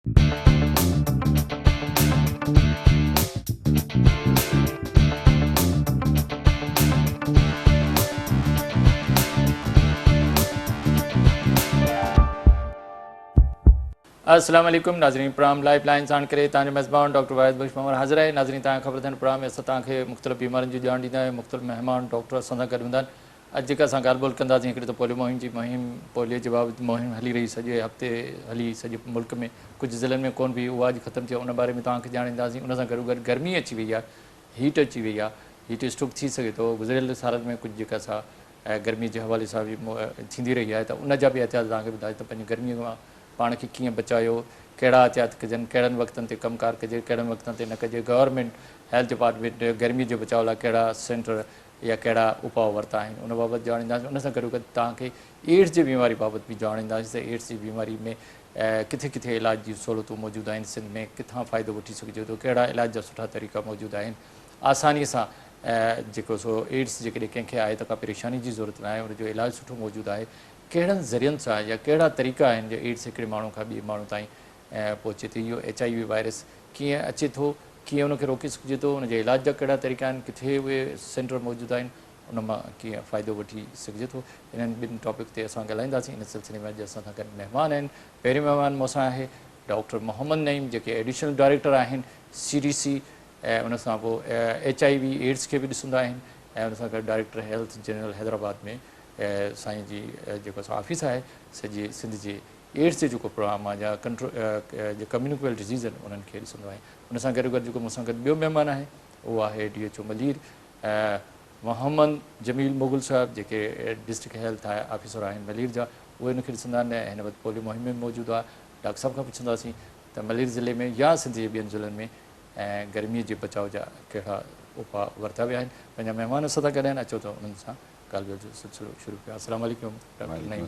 السلام عليڪم ناظرين پروگرام لائف لائن ساڻ ڪري توهان جو ميزبان ڊاڪٽر واحد بخش پنهور حاضر آهي. ناظرين توهان کي خبر اٿن پروگرام ۾ اسان توهان کي مختلف بيمارين جي ڄاڻ ڏيندا آهيون، مختلف مهمان ڊاڪٽر اسان سان گڏ هوندا آهن. اڄ جيڪا اسان ڳالهه ٻولهه ڪنداسين هڪڙي ته پوليو مهم جي مهم پوليو جي بابت مهم هلي رهي سڄي هفتي هلي سڄي ملڪ ۾ ڪجهه ضلعن ۾ ڪونه به اها اڄ ختم ٿي ان باري ۾ توهان کي ڄاڻ ڏينداسين. ان سان گڏو گڏ گرمي اچي وئي آهي، هيٽ اچي وئي آهي، هيٽ اسٽروڪ ٿي سگهي ٿو. گذريل سالن ۾ ڪجهه جيڪا سا گرمي جي حوالي سان به ٿيندي رهي آهي ته ان جا به احتياط توهان کي ٻڌائجي ته پنهنجي گرمي کان پاڻ کي ڪيئن بچايو، ڪهڙا احتياط ڪجن، ڪهڙن وقتن تي ڪم ڪار ڪجي، ڪهڙن وقتن تي نه ڪجي، گورنمينٽ هيلٿ ڊپارٽمينٽ گرمي جي بچاء لاء ڪهڙا سينٽر يا ڪهڙا اپاء ورتا آهن ان بابت ڄاڻينداسين. ان سان گڏوگڏ توهان کي ايڊز جي بيماري بابت به ڄاڻينداسين ته ايڊز جي بيماري ۾ ڪٿي ڪٿي علاج جون سهولتون موجود آهن، سنڌ ۾ ڪٿان فائدو وٺي سگهجي ٿو، ڪهڙا علاج جا سٺا طريقا موجود آهن، آساني سان جيڪو سو ايڊز جيڪڏهن ڪنهن کي آهي ته ڪا پريشاني جي ضرورت ناهي، ان جو علاج سٺو موجود آهي، ڪهڙن ذريعن سان يا ڪهڙا طريقا آهن جو ايڊز هڪڙي ماڻهو کان ٻئي ماڻهو تائين پهچي ٿي، اهو ايڇ I V virus ڪيئن اچي ٿو، ڪيئن ان کي روڪي سگهجي ٿو، ان جي علاج جا ڪهڙا طريقا آهن، ڪٿي اهي سينٽر موجود آهن، ان مان ڪيئن فائدو وٺي سگهجي ٿو، انهن ٻن ٽاپڪ تي اسان ڳالهائينداسين. ان سلسلي ۾ اڄ اسان سان گڏ مهمان آهن. پهريون مهمان مون سان آهي ڊاڪٽر محمد نعيم جيڪي ايڊيشنل ڊائريڪٽر آهن سي ڊي سي ۽ ان سان پوء ايڇ I V AIDS کي به ڏسندا آهن ۽ ان سان گڏ ڊائريڪٽر هيلٿ جنرل حيدرآباد ۾ سائين جي جيڪو اسان آفيس آهي سڄي سنڌ جي ايڊز جو جيڪو پروگرام آهي يا ڪنٽرول جي ڪميونيڪيبل ڊزيز آهن انهن کي ڏسندو آهي. ان سان گڏو گڏ جيڪو مون سان گڏ ٻيو مهمان آهي اهو آهي D H O Malir Muhammad Jamil Mughal صاحب جيڪي ڊسٽرڪٽ هيلٿ آفيسر آهن ملير جا اهي ان کي ڏسندا آهن ۽ هن وقت پوليو مهم ۾ موجود آهي. ڊاڪٽر صاحب کان پڇنداسين ته ملير ضلعي ۾ يا سنڌ جي ٻين ضلعن ۾ گرمي جي بچاء جا ڪهڙا اپاء ورتا ويا آهن. پنهنجا مهمان اسان سان گڏ آهن اچو ته انهن سان ڳالهه ٻولهه جو سلسلو شروع ڪيو. السلام عليڪم ڊاڪٽر نعيم،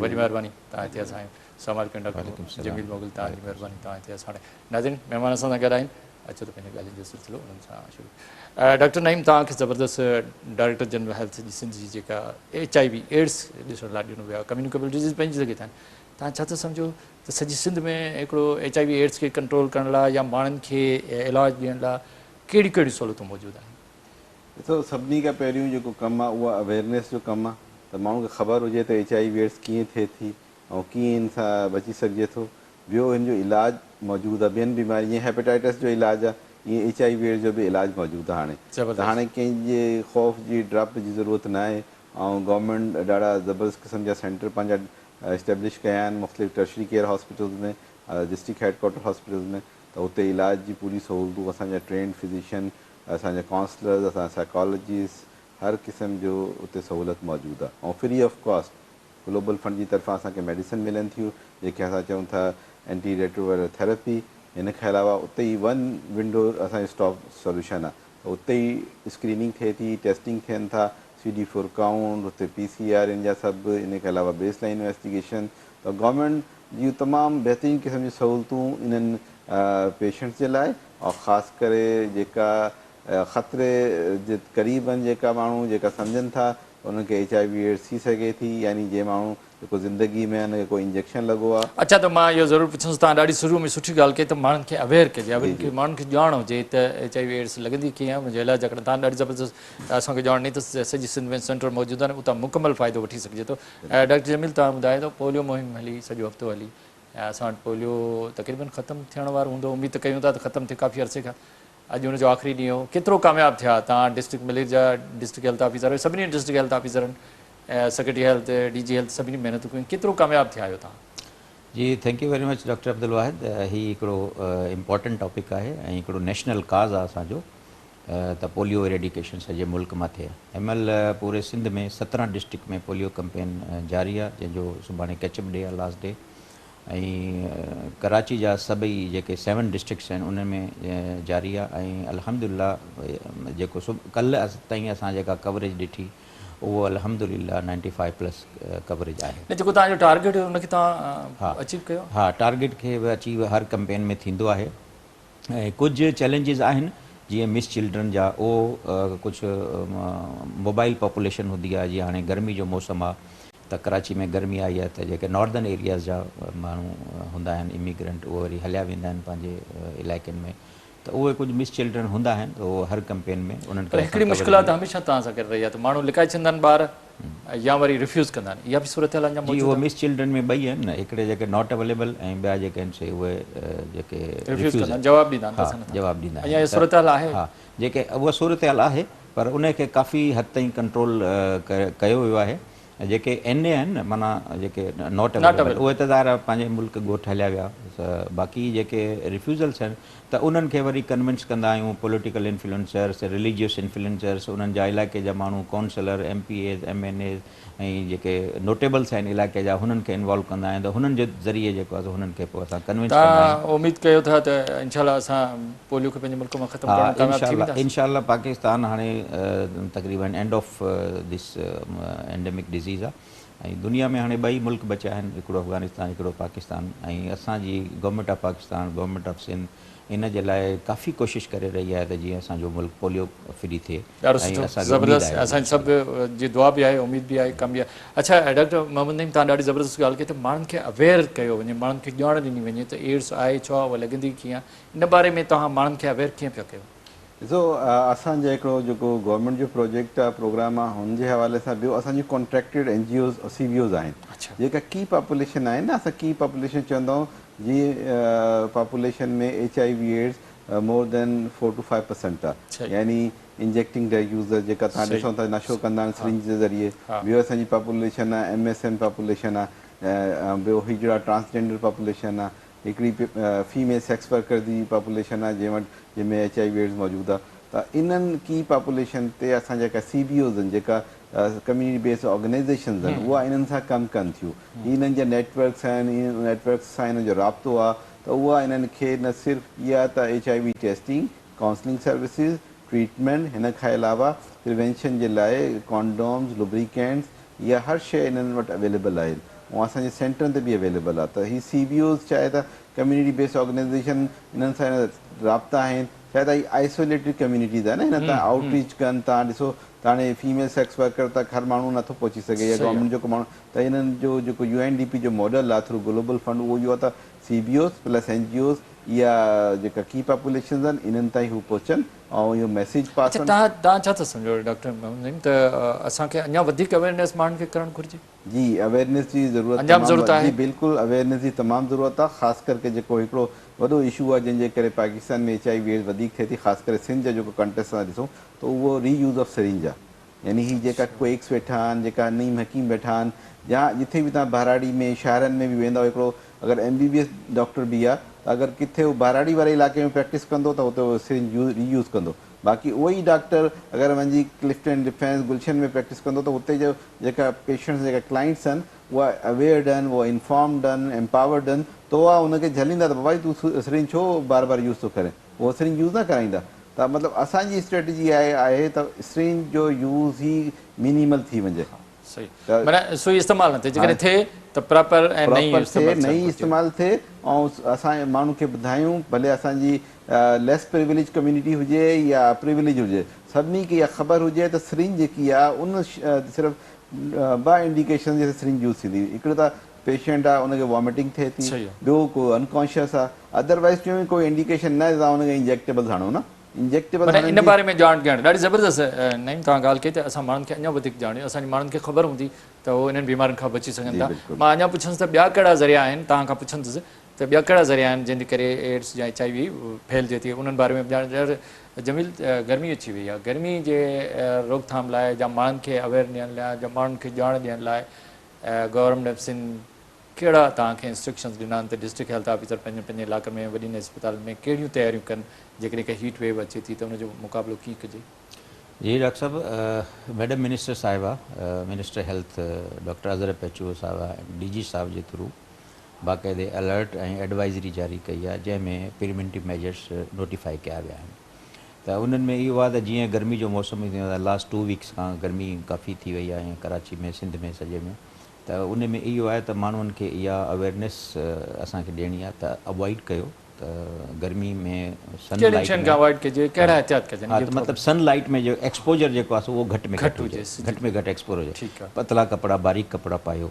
وڏي مهرباني توهان هتي اسان آيو. السلام عليڪم ڊاڪٽر جميل مغل، توهان جي مهرباني توهان هتي اسان وٽ. ناظرين مهمان اسان سان گڏ آهن، اچو ته پنهنجي ڳالهين جو سلسلو انهن سان شروع. ڊاڪٽر نعيم توهان کي زبردست ڊائريڪٽر جنرل هيلٿ جي سنڌ جي جيڪا ايڇ I V AIDS ڏسڻ لاء ڏنو ويو آهي، ڪميونيڪيبل ڊزيز پنهنجي جڳهه تي آهن، توهان ڇا ٿا سمجهو ته سڄي سنڌ ۾ هڪڙو ايڇ I V AIDS کي ڪنٽرول ڪرڻ لاء يا ماڻهن کي علاج ڏيڻ لاء ڪهڙيون ڪهڙيون سهولتون موجود آهن؟ ڏسو سڀني کان پهريون جيڪو ڪم آهي اهو اويئرنيس جو ڪم آهي ته ماڻهن کي خبر هجي ته ايڇ I V AIDS ڪيئن ٿئي ٿي ۽ ڪيئن ان سان بچي سگهجي ٿو. ٻيو ان جو علاج موجود آهي ٻين بيمارين جيئن هيپاٽائٽس جو علاج آهي ائين ايڇ I V AIDS جو به علاج موجود آهي هاڻي ته هاڻي ڪنهن جي خوف جي ڊپ جي ضرورت ناهي ۽ گورنمينٽ ڏاڍا زبردست قسم جا سينٽر پنهنجا اسٽيبلش ڪيا آهن مختلف tertiary care hospitals ۾ district headquarter hospitals ۾ ته اتي علاج جي پوري سهولتون اسان جا ٽرينڊ فزيشن اسان جا ڪائونسلرز، اسان جا سائيڪالاجسٽ هر قسم جو اتي سهولت موجود آهي ۽ free of cost global fund جي طرفان اسان کي ميڊيسن ملن ٿيون جنهن کي اسان چئون ٿا اينٽي ريٽرووائرل ٿيراپي ان کان علاوه اتي ئي ون ونڊو اسان جو اسٽاپ سوليوشن آهي ته اتي ئي اسڪريننگ ٿئي ٿي ٽيسٽنگ ٿين ٿا سي ڊي فور ڪائونٽ اتي پي سي آر ان جا سڀ ان کان علاوه بيس لائن انويسٽيگيشن ته گورنمينٽ جون تمام بهترين قسم جون سهولتون انهن پيشنٽس جي لاء ۽ خاص ڪري جيڪا خطري جي قريب آهن جيڪا ماڻهو جيڪا سمجهن ٿا ته انهن کي ايڇ I V AIDS ٿي سگهي ٿي يعني جنهن ماڻهو جيڪو زندگي ۾ ان کي ڪو انجيڪشن لڳو آهي. اڇا ته مان اهو ضرور پڇندس توهان ڏاڍي شروع ۾ سٺي ڳالهه ڪئي ته ماڻهن کي اويئر ڪجي جي جي. ماڻهن کي ڄاڻ هجي ته ايڇ I V AIDS لڳندي ڪيئن آهي ان جو علاج جيڪڏهن توهان ڏاڍي زبردست اسان کي ڄاڻ ڏني ته سڄي سنڌ ۾ سينٽر موجود آهن اتان مڪمل فائدو وٺي سگهجي ٿو ڊاڪٽر جميل توهان ٻڌايو ته پوليو مهم هلي سڄو هفتو هلي ۽ اسان وٽ پوليو تقريبن ختم ٿيڻ وارو هوندو اميد ته ڪيون ٿا ته ختم ٿئي ڪافي عرصي کان اڄ ان جو آخري ڏينهن هو ڪيترو ڪامياب ٿيا توهان ڊسٽرڪٽ ملير جا ڊسٽرڪٽ هيلٿ آفيسر آهيو سڀني ڊسٽرڪٽ هيلٿ آفيسرن سيڪريٽري هيلٿ ڊي جي هيلٿ سڀني محنتون ڪيون ڪيترو ڪامياب ٿيا آهيو توهان؟ جي thank you very much doctor Abdul Wahid هي هڪڙو امپورٽنٽ ٽاپڪ آهي ۽ هڪڙو نيشنل ڪاز آهي اسان جو ته پوليو ايريڊيڪيشن سڄي ملڪ مان ٿئي. هن مهل پوري سنڌ ۾ 17 ڊسٽرڪٽ ۾ پوليو ڪمپين جاري آهي جنهن جو سڀاڻي ڪيچ اپ ڊي آهي لاسٽ ڊي ۽ ڪراچي جا سڀئي جيڪي سيون ڊسٽرڪٽس آهن انهن ۾ جاري آهي ۽ الحمدلله جيڪو ڪلهه تائين اسان جيڪا ڪوريج ڏٺي اهو الحمدلله نائنٽي فائيو پلس ڪوريج آهي. نه جيڪو توهان جو ٽارگيٽ هيو ان کي توهان اچيو ڪيو؟ ها ٽارگيٽ کي به اچيو هر ڪمپين ۾ ٿيندو آهي. ۽ ڪجهه چئلينجز آهن جيئن مس چلڊرن جا اهو ڪجهه موبائل پاپوليشن هوندي آهي جيئن هاڻي گرمي جو موسم آهي ته ڪراچي ۾ گرمي آئي آهي ته جيڪي ناردرن ايرياز جا ماڻهو هوندا آهن اميگرنٽ اهي وري هليا ويندا آهن پنهنجي علائقن ۾ ته اهي ڪجهه مس چلڊرن هوندا آهن ته اهو هر ڪمپين ۾ انهن پر کي اسان هڪڙي ڪور مشڪلات هميشه توهان سان گڏ رهي آهي ته ماڻهو لڪائي ڇڏيندا آهن ٻار يا وري ريفيوز ڪندا آهن اها به صورتحال اڃا جي موجود اهو آهي. مس چلڊرن ۾ ٻئي آهن نه هڪڙي جيڪي not available ۽ ٻيا جيڪي آهن سي اهي جيڪي ريفيوز ريفيوز ڪندا آهن آهن جواب ڏيندا آهن ته ها اسان نٿا جواب ڏيندا اڃا آهن اها ته صورتحال آهي. ها جيڪي اها صورتحال آهي پر ان کي ڪافي حد تائين ڪنٽرول ڪيو ويو آهي ۽ جيڪي اين اي آهن نه معنيٰ جيڪي not available اهي ته ظاهر آهي پنهنجي ملڪ ڳوٺ هليا ويا باقي جيڪي ريفيوزلس آهن ته انهن کي وري ڪنونس ڪندا آهيون پوليٽيڪل انفلوئنسرس رليجيس انفلوئنسرس انهن جا علائقي جا ماڻهو councillor M P As M N As ۽ جيڪي نوٽيبلس آهن علائقي جا هنن کي انوالو ڪندا آهيون ته هنن جي ذريعي جيڪو آهي سو هنن کي پوء اسان ڪنونس ڪندا آهيون. توهان اميد ڪيو ٿا ته انشاء الله اسان پوليو کي پنهنجي ملڪ مان ختم ها ڪرڻ ۾ ڪامياب انشاء ٿي الله وينداسين؟ انشاء الله پاڪستان هاڻي تقريبن end of this endemic disease آهي ۽ دنيا ۾ هاڻي ٻئي ملڪ بچيا آهن هڪڙو افغانستان هڪڙو پاڪستان ۽ اسان جي government of Pakistan government of Sindh ان جي لاء ڪافي ڪوشش ڪري رهي آهي ته جيئن اسان جو ملڪ پوليو فري ٿئي ڏاڍو ۽ سٺو اسان کي اميد زبردست آهي اسان جي انشاء سڀ الله. جي دعا به آهي اميد به آهي ڪم به آهي اڇا ڊاڪٽر محمد نعيم توهان ڏاڍي زبردست ڳالهه ڪئي ته ماڻهن کي اويئر ڪيو وڃي ماڻهن کي ڄاڻ ڏني وڃي ته ايڊز آهي ڇا اها لڳندي ڪيئن آهي ان باري ۾ توهان ماڻهن کي اويئر ڪيئن پيا ڪيو؟ ڏسو اسان جي هڪڙو جيڪو گورنمينٽ جو پروجيڪٽ آهي پروگرام آهي هن جي حوالي سان ٻيو اسان جون contracted N G Os C B Os آهن جيڪا ڪي پاپوليشن آهي نه اسان ڪي پاپوليشن چوندا آهيون جي population ۾ H I V AIDS more than four to five percent آهي يعني انجيڪٽنگ ڊرگ يوزر جيڪا توهان ڏسو ٿا نشو ڪندا آهن سرنج جي ذريعي ٻيو اسان جي پاپوليشن آهي ايم ايس ايم پاپوليشن آهي ٻيو هجڙا ٽرانسجينڊر پاپوليشن آهي هڪڙي فيميل سيڪس ورڪر جي پاپوليشن آهي جنهن وٽ جنهن ۾ ايڇ I V AIDS موجود آهي ته انهن ڪي پاپوليشن تي اسان جيڪا سي بي اوز آهن جيڪا ڪميونٽي بيس آرگنائيزيشنز آهن اها انهن سان ڪم ڪن ٿيون هي انهن جا نيٽ ورڪس آهن انهن نيٽ ورڪس سان انهن جو رابطو آهي ته اها انهن کي نه صرف اها ته H I V testing counselling services treatment هن کان علاوه پريوينشن جي لاء ڪونڊومز لوبريڪينٽس اها هر شيء انهن وٽ اويليبل آهي ۽ اسان جي سينٽرن تي به اويليبل آهي ته هي سي بي اوز چاهي ته ڪميونٽي بيس آرگنائيزيشن انهن سان رابطا آهن چاهي ته هي آئسوليٽيڊ ڪميونٽيز آهن هن تان آئوٽ ريچ ڪن تان ڏسو ته هاڻي فيميل سيڪس ورڪر تڪ هر ماڻهو نٿو پهچي سگهي يا گورنمينٽ جو ڪو ماڻهو ته انهن جو جيڪو يو اين ڊي پي جو ماڊل آهي ٿرو گلوبل فنڊ اهو اهو آهي ته C B Os plus N G Os اها جيڪا ڪي پاپوليشنز آهن انهن تائين هو پهچن ۽ اهو ميسيج پاس اڇا ڪن. توهان توهان ڇا ٿا سمجهو ڊاڪٽر محمد نعيم ته اسان کي اڃا وڌيڪ اويئرنيس ماڻهن کي ڪرڻ گهرجي؟ جي اويئرنيس جي ضرورت اڃا به تمام ضرورت آهي؟ جي بلڪل اويئرنيس جي تمام ضرورت آهي خاص ڪر ڪي جيڪو هڪڙو وڏو اشو آهي جنهن جي ڪري Pakistan ۾ H I V AIDS وڌيڪ ٿئي ٿي خاص ڪري سنڌ جا جيڪو ڪنٽيڪسٽ اسان ڏسون ته اهو ري يوز آف سرنج آهي يعني هي جيڪا ڪوئيڪس ويٺا آهن جيڪا نعيم حڪيم ويٺا آهن يا جٿي به توهان ٻهراڙي ۾ شهرن ۾ به ويندؤ هڪڙو اگر M B B S doctor به آهي ته اگر ڪٿي هو ٻهراڙي واري علائقي ۾ پريڪٽس ڪندو ته هتي هو سرنج يوز ري يوز ڪندو باقي اهو ئي ڊاڪٽر اگر وڃي ڪلفٽن ڊفينس گلشن ۾ پريڪٽس ڪندو ته هتي جو جيڪا پيشنٽس جيڪا ڪلائنٽس آهن اها اويئرڊ آهن اها انفارمڊ آهن امپاورڊ آهن ته اها ان کي جهليندا ته بابا تون سرنج ڇو بار بار يوز ٿو ڪرين اهو سرنج يوز نه ڪرائيندا ته مطلب اسان جي اسٽريٽجي اها آهي ته سرنج جو يوز ئي مينيمل ٿي وڃي. صحيح ته معنيٰ سوئي استعمال نه ٿئي جيڪڏهن ٿئي ته پراپر ۽ نئين پراپر ٿئي استعمال ٿيڻ نئين گهرجي. استعمال ٿئي ۽ اسان ماڻهن کي ٻڌايون ڀلي اسان جي ليس پريوليج ڪميونٽي هجي يا پريوليج هجي سڀني کي اها خبر هجي ته سرنج جيڪي آهي ان صرف ٻه انڊيڪيشن جي سرنج يوز ٿيندي هڪڙو ته پيشنٽ آ ان کي واميٽنگ ٿئي ٿي ٻيو ڪو انڪانشس آ ادروائز ٽيون ڪوئي انڊيڪيشن نه آهي توهان ان کي انجيڪٽيبلز هڻو نه انجيڪٽيبل معنيٰ هڻڻ ان جي باري ۾ ڄاڻ ڏيڻ ڏاڍي زبردست نعيم توهان ڳالهه ڪئي ته اسان ماڻهن کي اڃا وڌيڪ ڄاڻ ڏيون اسان جي ماڻهن کي خبر هوندي ته هو انهن بيمارين کان بچي سگهن جي ٿا بلڪل. مان اڃا پڇندس ته ٻيا ڪهڙا ذريعا آهن توهان کان پڇندس ته ٻيا ڪهڙا ذريعا آهن جنهن جي ڪري ايڊز يا ايڇ I V ڦهلجي ٿي انهن باري ۾ به ڄاڻ ڏيو جميل گرمي اچي وئي آهي گرمي جي روڪٿام لاء يا ماڻهن کي اويئر ڏيڻ لاء يا ماڻهن کي ڄاڻ ڏيڻ لاء گورنمينٽ آف سنڌ ڪهڙا توهان کي انسٽرڪشنز ڏنا آهن ته ڊسٽرڪٽ هيلٿ آفيسر پنهنجن پنهنجن علائقن ۾ وڏين اسپتالن ۾ ڪهڙيون تياريون ڪن جيڪڏهن ڪا هيٽ ويو اچي ٿي ته ان جو مقابلو ڪيئن ڪجي؟ جي ڊاڪٽر صاحب ميڊم منسٽر صاحبه minister health doctor Azhar Pechuho صاحبه ڊي جي صاحب جي ٿرو باقاعدي الرٽ ۽ ايڊوائزري جاري ڪئي آهي جنهن ۾ پريونٽو ميجرس نوٽيفائي ڪيا ويا آهن ته انهن ۾ اهو آهي ته جيئن گرمي جو موسم ايندو آهي لاسٽ ٽو ويڪس کان گرمي ڪافي ٿي وئي آهي ڪراچي ۾ سنڌ ۾ سڄي ۾ ته ان ۾ اهو آهي ته ماڻهن کي اها اويرنيس اسان کي ڏيڻي آهي ته اوائڊ ڪيو ته گرمي ۾ سن ڪهڙين لائيٽ شين ۾ کان اوائڊ ڪجي ڪهڙا احتياط ڪجن ها اهو ته ٿورو مطلب سن لائيٽ ۾ جو ايڪسپوجر جيڪو آهي سو اهو گهٽ ۾ گهٽ گهٽ هجي هجي گهٽ ۾ گهٽ ايڪسپوزر هجي ٺيڪ آهي. پتلا ڪپڙا باريڪ ڪپڙا پايو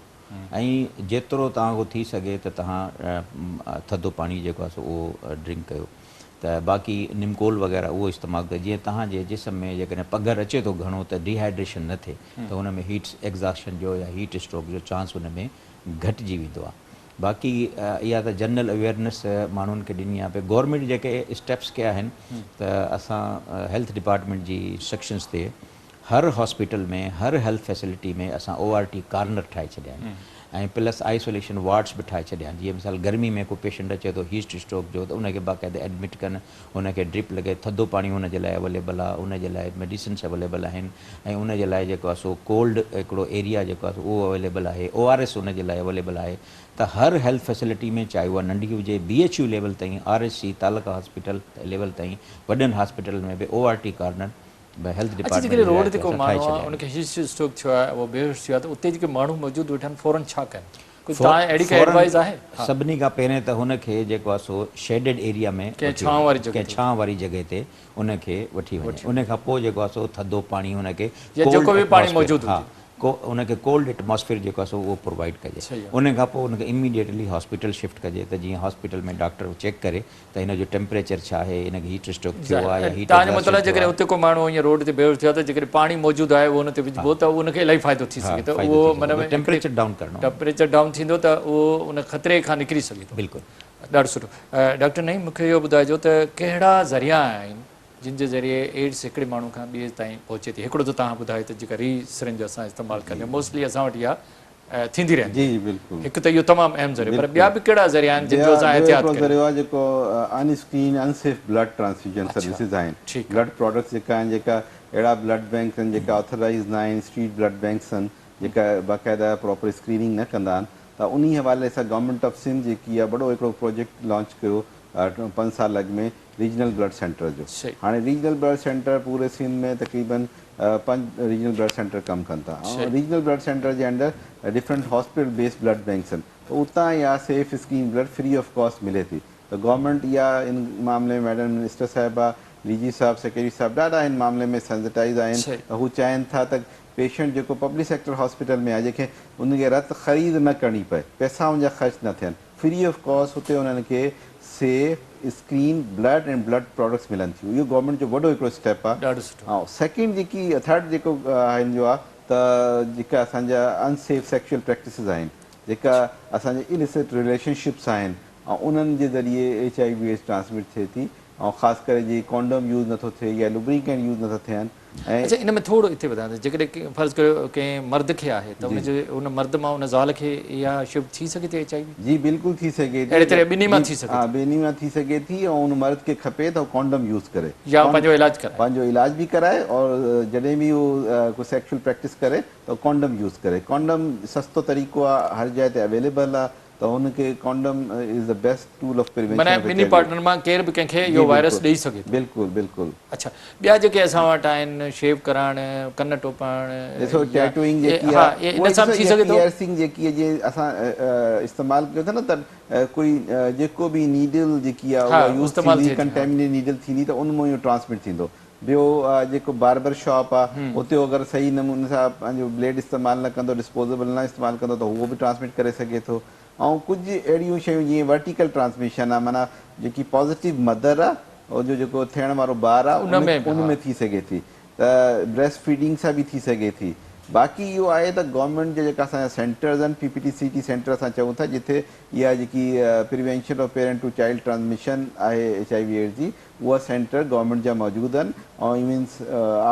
۽ جيترو توهان کان ٿي سگهي ته توهان ٿڌو پاڻي جيڪو آهي سو اهو ڊرنڪ ڪيو ته باقي نمڪول وغيره اهو استعمال ڪيو جيئن توهان جي جسم ۾ جيڪڏهن پگهر اچي ٿو گهڻو ته ڊيهائيڊريشن نه ٿئي ته ان ۾ هيٽ ايگزاشن جو يا هيٽ اسٽروڪ جو چانس ان ۾ گهٽجي ويندو آهي باقي اها ته جنرل اويئرنيس ماڻهن کي ڏني آهي گورنمينٽ جيڪي اسٽيپس ڪيا آهن ته اسان هيلٿ ڊپارٽمينٽ جي انسٽرڪشنس تي هر هاسپيٽل ۾ هر هيلٿ فيسلٽي ۾ اسان او آر ٽي ڪارنر ٺاهي ڇڏيا آهن ۽ پلس آئسوليشن وارڊس به ٺاهي ڇڏيا آهن جيئن مثال گرمي ۾ ڪو پيشنٽ اچي ٿو هيٽ اسٽروڪ جو ته ان کي باقاعده ايڊمٽ ڪن ان کي ڊرپ لڳي ٿڌو پاڻي ان جي لاء اويليبل آهي ان جي لاء ميڊيسنس اويليبل آهن ۽ ان جي لاء جيڪو آهي سو ڪولڊ هڪڙو ايريا جيڪو آهي سو اهو اويليبل آهي او آر ايس ان جي لاء اويليبل آهي ته هر هيلٿ فيسلٽي ۾ چاهي اها ننڍي هجي بي ايڇ يو ليول تائين R H C taluka hospital level تائين وڏن هاسپيٽلن ۾ به O R T corner health اڇا ڊپارٽمينٽ جيڪڏهن جي روڊ رعايت تي تي ڪو اسان ٺاهي ماڻهو ڇڏيا آهي ان آهن. کي هيٽ اسٽروڪ ٿيو آهي اهو بيهوش ٿيو آهي ته اتي جيڪي ماڻهو موجود ويٺا آهن فورن ڇا ڪن ڪجهه توهان اهڙي ڪا فورن ايڊوائز آهي ها. سڀني کان پهرين ته هن کي جيڪو آهي سو شيڊڊ ايريا ۾ ڪنهن وٺي ڇانو وڃي واري جڳهه ڪنهن تي ڇانو واري جڳهه تي ان کي وٺي وڃي وٺي ان کان پوء جيڪو آهي سو ٿڌو پاڻي هن کي يا ڪولڊ جيڪو به پاڻي ايٽماسفيئر موجود ها هجي. ڪو ان کي ڪولڊ ايٽماسفيئر جيڪو آهي سو اهو پرووائيڊ ڪجي صحيح آهي. ان کان پوء ان کي اميڊيٽلي هاسپيٽل شفٽ ڪجي ته جيئن هاسپيٽل ۾ ڊاڪٽر چيڪ ڪري ته هن جو ٽيمپريچر ڇا آهي، هن کي هيٽ اسٽروڪ ٿيو آهي يا هيٽ توهان جو ايگزاسشن مطلب ٿيو جيڪڏهن آهي. اتي ڪو ماڻهو ائين روڊ تي بيهوش ٿيو آهي ته جيڪڏهن پاڻي موجود آهي اهو ان تي وجهبو ته ان کي الاهي فائدو ٿي ها سگهي ٿو فائدو اهو ٿي معنيٰ سگهي ٿو ٽيمپريچر ڊائون ڪرڻو آهي. ٽيمپريچر ڊائون ٿيندو ته اهو ان خطري کان نڪري سگهي ٿو. بلڪل. ڏاڍو سٺو ڊاڪٽر نعيم مون کي اهو ٻڌائجو ته ڪهڙا ذريعا آهن جن جي ذريعي ايڊز هڪڙي ماڻهو کان ٻئي تائين پهچي ٿي هڪڙو ته توهان ٻڌايو ته جيڪا ري سرنج اسان استعمال ڪندا آهيون موسٽلي اسان وٽ اها ٿيندي رهندي جي جي بلڪل هڪ ته اهو تمام اهم ذريعو پر ٻيا بلڪل به ڪهڙا ذريعا آهن جن ٻيا جو اسان ٻيو احتياط هڪڙو ڪريون ذريعو آهي جيڪو ان اسڪرين ان سيف بلڊ ٽرانسفيوجن اڇا سروسز آهن ٺيڪ آهي بلڊ پراڊڪٽس جيڪا آهن جيڪا اهڙا بلڊ بينڪس آهن جيڪا آٿرائيز نه آهن اسٽريٽ بلڊ بينڪس آهن جيڪا باقاعده پراپر اسڪريننگ نه ڪندا آهن ته انهي حوالي سان گورنمينٽ آف سنڌ جيڪي آهي وڏو هڪڙو پروجيڪٽ لانچ ڪيو پنج سال اڳ ۾ ريجنل بلڊ سينٽر جو صحيح. هاڻي ريجنل بلڊ سينٽر پوري سنڌ ۾ تقريبن پنج ريجنل بلڊ سينٽر ڪم ڪن ٿا ۽ صحيح. ريجنل بلڊ سينٽر جي under different hospital based blood banks آهن ته اتان اها safe screen blood free of cost ملي ٿي ته گورنمينٽ اها ان معاملي ۾ ميڊم منسٽر صاحبه ڊي جي صاحب سيڪريٽري صاحب ڏاڍا ان معاملي ۾ سينسٽائز آهن صحيح. ته هو چاهين ٿا ته پيشنٽ جيڪو پبلڪ سيڪٽر هاسپيٽل ۾ آهي جنهن کي ان کي رت خريد نه ڪرڻي پئي پئسا ان جا خرچ نه ٿين فري آف ڪاسٽ اتي انهن کي safe screen blood ۽ blood products ملن ٿيون اهو گورنمينٽ جو وڏو هڪڙو اسٽيپ آهي ڏاڍو سٺو. ۽ سيڪنڊ جيڪي ٿرڊ جيڪو هن جو آهي ته جيڪا اسان جا ان سيف سيڪشوئل پريڪٽسز آهن جيڪا اسان جا اليسٽ رليشن شپس آهن ۽ انهن جي ذريعي H I V AIDS transmit ٿئي ٿي ۽ خاص ڪري جي ڪونڊوم يوز نٿو ٿئي يا لوبريڪنٽ يوز نٿا ٿين ۽ اڇا ان ۾ ٿورو اتي وڌايان ته جيڪڏهن فرض ڪريو ڪنهن مرد کي آهي ته ان جي ان مرد مان ان زال کي اها شفٽ ٿي سگهي ٿي ايڇ I V? جي بلڪل ٿي سگهي ٿي اهڙي طرح ٻنهي مان ٿي سگهي ها ٿي. ٻنهي مان ٿي سگهي ٿي ۽ ان مرد کي کپي ته هو ڪونڊم يوز ڪري يا پنهنجو علاج ڪرائي. پنهنجو علاج به ڪرائي اور جڏهن به هو ڪو سيڪشوئل پريڪٽس ڪري ته ڪونڊم يوز ڪري ڪونڊم سستو طريقو آهي هر جاء تي اويليبل آهي ته هن کي condom is the best tool of prevention معنيٰ آف ايڇ ٻنهي I V. Partner مان ڪير به ڪنهن کي جي اهو وائرس بلڪل ڏئي سگهي ٿو. بلڪل بلڪل. اڇا ٻيا جيڪي اسان وٽ آهن شيو ڪرائڻ، ڪن ٽوپائڻ ڏسو يا ٽيٽوئنگ جيڪي ها آهي اهي اها ان سان به ڏسو ٿي اها سگهي ٿو. پيئرسنگ جيڪي آهي جيئن اسان استعمال ڪيون ٿا نه ته ڪوئي جيڪو به نيڊل جيڪي آهي ها اها يوز استعمال ٿيندي ٿئي ٿي ها. ڪنٽيمنيٽ نيڊل ٿيندي ته ان مان اهو ٽرانسمٽ ٿيندو. ٻيو جيڪو باربر شاپ آ اتي هو اگر صحيح نموني سان پنهنجو بليڊ استعمال نه ڪندو ڊسپوزيبل نه استعمال ڪندو ته اهو به ٽرانسمٽ ڪري سگهي ٿو ۽ ڪجهه اهڙيون شيون جيئن ورٽيڪل ٽرانسميشن آ معنيٰ جيڪي پازيٽو مدر آ ان جو جيڪو ٿيڻ وارو ٻار آ ان ۾ به ان ها. ۾ ٿي سگهي ٿي ته بريسٽ فيڊنگ سان به ٿي سگهي ٿي باقي اهو آهي ته گورنمينٽ جا جيڪا اسان جا سينٽرز آهن P P T C T centre اسان چئون ٿا جتي اها جيڪي prevention of parent to child transmission آهي ايڇ I V AIDS جي اها سينٽر گورنمينٽ جا موجود آهن ۽ ايون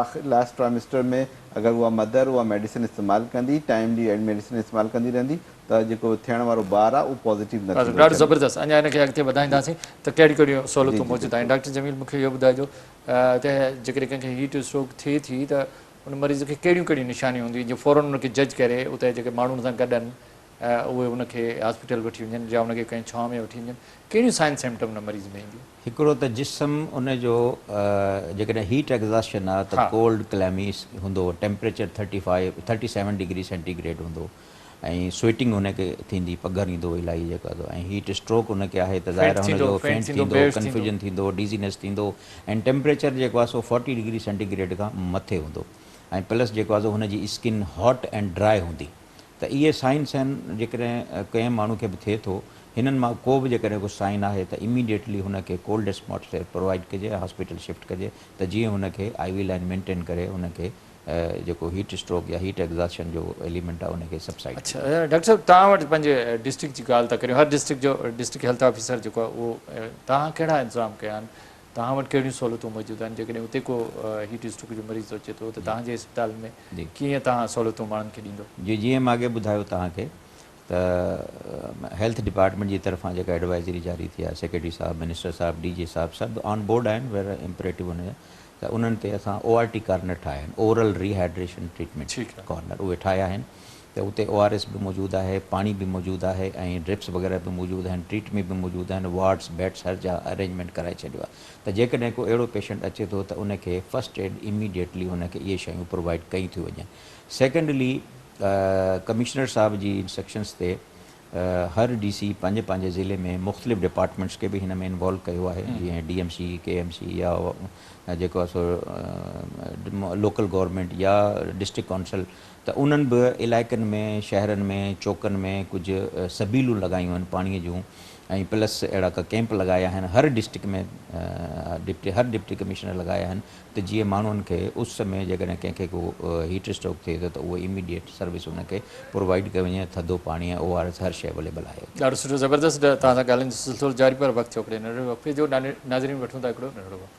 آخر لاسٽ ٽرائمسٽر ۾ اگر اها مدر اها ميڊيسن استعمال ڪندي ٽائملي ميڊيسن استعمال ڪندي رهندي ته جيڪو ٿيڻ وارو ٻار آهي اهو پازيٽو نه ٿيندو ڏاڍو زبردست اڃا ان کي اڳتي وڌائينداسين ته ڪهڙيون ڪهڙيون جي سهولتون جي موجود آهن بلڪل. ڊاڪٽر جميل مون کي اهو ٻڌائجو ته جيڪڏهن ڪنهن کي هيٽ اسٽروڪ ٿئي ٿي ته ان مريض کي ڪهڙيون ڪهڙيون نشانيون هونديون جيئن فورن ان کي جج ڪري اتي جيڪي ماڻهو ان سان گڏ آهن اهي ان کي هاسپيٽل وٺي وڃن يا ان کي ڪنهن ڇانو ۾ وٺي وڃن ڪهڙيون سائن سمپٽم ان مريض ۾ اينديون؟ هڪڙو ته جسم ان جو جيڪڏهن هيٽ ايگزاسشن آ ته ڪولڊ ڪليمي هوندو temperature thirty five thirty seven degree centigrade هوندو ۽ سوئيٽنگ هن کي ٿيندي پگهر ايندو الاهي جيڪو آهي سو ۽ هيٽ اسٽروڪ هن کي آهي ته ظاهر آهي هن جو فينٽ ٿيندو ڪنفيوزن ٿيندو ڊيزينس ٿيندو ۽ ٽيمپريچر جيڪو آهي سو فورٽي ڊگري سينٽي گريڊ کان مٿي هوندو ۽ پلس جيڪو آهي سو هن جي اسڪن هاٽ ۽ ڊرائي هوندي ته اهي سائنس آهن جيڪڏهن ڪنهن ماڻهو کي به ٿئي ٿو هنن مان ڪو به جيڪڏهن ڪو سائن آهي ته اميڊيٽلي هن کي ڪولڊ اسپاٽ پرووائيڊ ڪجي ۽ هاسپيٽل شفٽ ڪجي ته جيئن هن کي آء وي لائن مينٽين ڪري هن کي جيڪو هيٽ اسٽروڪ يا هيٽ ايگزاشن جو ايليمينٽ آهي ان کي سبسائيڊ اڇا ڊاڪٽر صاحب توهان وٽ پنهنجي ڊسٽرڪٽ جي ڳالهه ٿا ڪريون هر ڊسٽرڪٽ جو ڊسٽرڪٽ هيلٿ آفيسر جيڪو آهي اهو توهان ڪهڙا انتظام ڪيا آهن توهان وٽ ڪهڙيون سهولتون موجود آهن جيڪڏهن اتي ڪو هيٽ اسٽروڪ جو مريض اچي ٿو ته توهان جي اسپتال ۾ ڪيئن توهان سهولتون ماڻهن کي ڏيندو؟ جي جيئن مان اڳي ٻڌايو توهان کي ته هيلٿ ڊپارٽمينٽ جي طرفان جيڪا ايڊوائزري جاري ٿي آهي سيڪريٽري صاحب منسٽر صاحب ڊي جي صاحب سڀ آن بورڊ آهن وير امپريٽو ان جا ته انهن تي اسان او آر ٽي ڪارنر ٺاهيا آهن اورل ري هائيڊريشن ٽريٽمينٽ ڪارنر اهي ٺاهيا آهن ته اتي او آر ايس به موجود آهي پاڻي به موجود آهي ۽ ڊرپس وغيره به موجود آهن ٽريٽمينٽ به موجود آهن وارڊس بيڊس هر جا ارينجمينٽ ڪرائي ڇڏيو آهي ته جيڪڏهن ڪو اهڙو پيشنٽ اچي ٿو ته ان کي فرسٽ ايڊ اميڊيٽلي ان کي اهي شيون پرووائيڊ ڪيون ٿيون وڃن سيڪنڊلي ڪمشنر صاحب جي انسٽرڪشنز تي هر ڊي سي پنهنجي پنهنجي ضلعي ۾ مختلف ڊپارٽمينٽس کي به هن ۾ انوالو ڪيو آهي جيئن D M C, K M C يا جيڪو آهي سو لوڪل گورنمينٽ يا ڊسٽرڪٽ ڪائونسل ته انهن به علائقن ۾ شهرن ۾ چوڪن ۾ ڪجهه سبيلون لڳايون آهن پاڻي جون ۽ پلس اهڙا ڪا ڪيمپ لڳايا آهن هر ڊسٽرڪٽ ۾ ڊپٽي هر ڊپٽي ڪمشنر لڳايا آهن ته جيئن ماڻهن کي اس ۾ جيڪڏهن ڪنهن کي ڪو هيٽ اسٽروڪ ٿئي ٿو ته اهو اميڊيٽ سروس ان کي پرووائيڊ ڪئي وڃي ٿڌو پاڻي ۽ او آر ايس هر شيء اويليبل آهي اتي. ڏاڍو سٺو زبردست توهان سان ڳالهين جو سلسلو جاري پر وقت ٿيو هڪڙي ننڍڙي وقفي جو ناظرين وٺون ٿا هڪڙو ننڍڙو وقفو.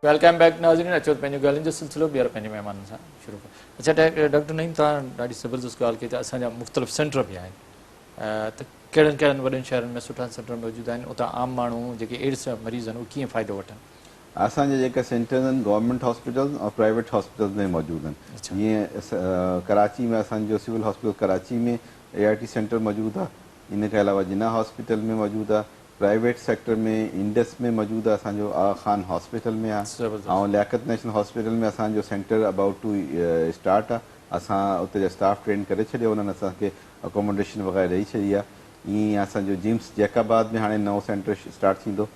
Welcome back ناظرين اچو ته پنهنجون ڳالهين جو سلسلو ٻيهر پنهنجي مهمانن سان شروع ڪيون اڇا ڊاڪٽر نعيم توهان ڏاڍي زبردست ڳالهه ڪئي ته اسان جا مختلف سينٽر به آهن ته ڪهڙن ڪهڙن وڏن شهرن ۾ سٺا سينٽر موجود آهن اتان عام ماڻهو جيڪي ايڊز جا مريض آهن اهي ڪيئن فائدو وٺن؟ اسان جا جيڪا سينٽرز آهن گورنمينٽ هاسپيٽلز ۽ پرائيويٽ هاسپيٽلز ۾ موجود آهن جيئن ڪراچي ۾ اسان جو civil hospital Karachi ۾ A R T centre موجود آهي ان کان علاوه جناح هاسپيٽل ۾ موجود آهي پرائيويٽ سيڪٽر ۾ انڊس ۾ موجود آهي اسان جو آغا خان هاسپيٽل ۾ آهي ۽ لياقت نيشنل هاسپيٽل ۾ اسان جو سينٽر ابائوٽ ٽو اسٽارٽ آهي اسان اتي جا اسٽاف ٽرين ڪري ڇڏيو انهن اسان کي اڪوموڊيشن وغيره ڏئي ڇڏي آهي ائين ئي اسان جو جمس جيڪب آباد ۾ هاڻي نئون سينٽر اسٽارٽ ٿيندو